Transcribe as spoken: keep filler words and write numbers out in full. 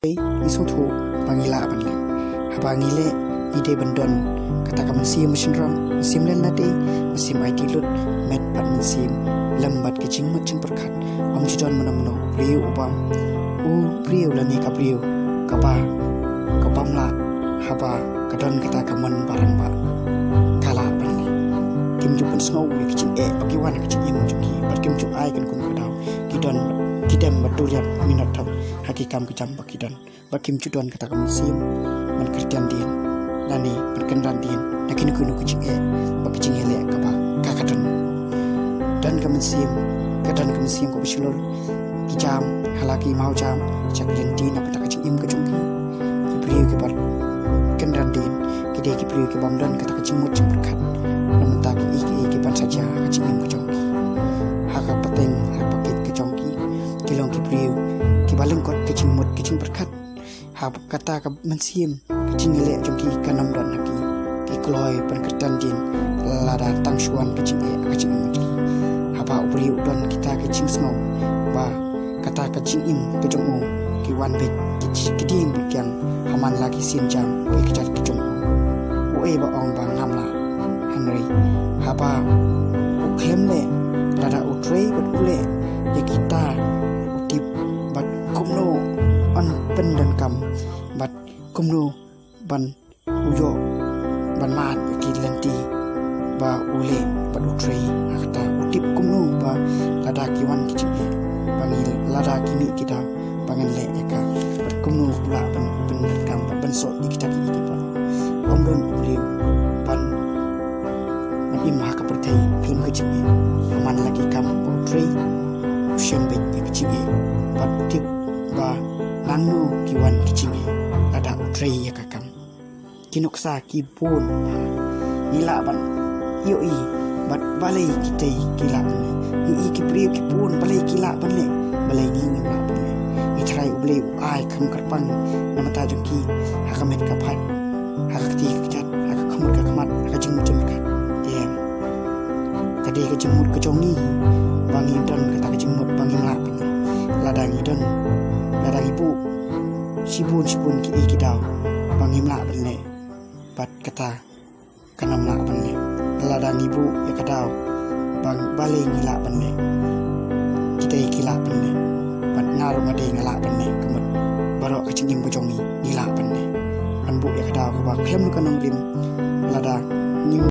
Ngi sngewthuh ba ngi lah ban leh. Haba ngi leh, ngi dei ban don kata ka mynsiem mynsiem lynti, mynsiem aiti lut, met bad mynsiem lem bad ka jingmut jingpyrkhat. Ym ju don mano mano u briew u bam, u briew lane ka briew kaba, ka bam lah haba ka don kata ka mon ba rangbah. Ka lah ban leh. Kim ju pynsngew ïa ka jingeh ba ki wan ha ka jingim jong ki, bad kim ju ai kynkunnew ka daw. Ki don, ki dem bad duriap minot tam ha ki kam ki jam ba ki don. Ba kim ju don kata ka mynsiem ban kyrtian dien lane ban kynran dien na kino kino ki jingeh bad ki jingeh leh kaba ka ka don. Don ka mynsiem, ka don ka mynsiem kaba shlur, ki jam ha la ki mawjam sha ki lynti na kata ka jingim ka jong ki. Ki briew kiba kynran dien ki dei ki briew ki bym don kata ka jingmut jingpyrkhat na bynta ki ei ki ei ki ban sa jia ha ka jingim ka jong ki. Ha ka pateng ha ka pakit ka jong ki, ki long ki briew kiba lyngkot ka jingmut ka jingpyrkhat. Ha kata ka mynsiem ka jingeh leh jong ki kan ym don ha ki, ki kloi ban kyrtian dien lada tang shuwa ka jingeh ka jingmut ki. Haba u briew u don kita ki jingsngew ba kata ka jingim ka jong u ki wan beit ki, ki ding beit kiang ha man la ki sienjam ki kjat ki jong u. U ei ba ong ba ngam lah. Hynrei haba u khlem leh, lada u trei bad u leh ïa kita, u tip bad kumno un pyndonkam bad kumno ban u ïoh ban mad ïa ki lynti ba u leh bad u trei. Ha kata u tip kumno ba lada ki wan ki jingeh ba ngi, lada ki mih ki daw ba ngin leh ïa ka, bad kumno u lah ban pyndonkam bad ban soh ïa kita ki ei ki ei. Ym don u briew ban, ban im ha ka pyrthei khlem ka jingeh. Ha man la ki kam ba u trei, u shem beit ïa ka jingeh bad u tip ba nangno ki wan ki jingeh lada u trei ïa ka kam. Ki nuksa ki bun ngi lah ban ïohi bad balei kitei ki lah ban leh. Ngi ïohi ki briew ki bun balei ki lah ban leh, balei ngi ngim lah ban leh. Ngi tharai U Blei u ai kham kyrpang na bynta jong ki ha ka met ka phad, ha ka kti ka kjat, ha ka khmut ka khmat, ha ka jingmut jingpyrkhat. Em, ka dei ka jingmut ka jong ngi ba ngi don kata ka jingmut ba ngim lah ban leh. Lada ngi don, lada ngi buh shibun shibun ki ei ki daw ba ngim lah ban leh, bad kata kan ym lah ban leh. Lada ngi buh ïa ka daw ba balei ngi lah ban leh, kitei ki lah ban leh, bad nga ruh nga dei nga lah ban leh. Ka mut baroh ka jingim ka jong ngi ngi lah ban leh. Ngan buh ïa ka daw kaba khlem ka nongrim. Lada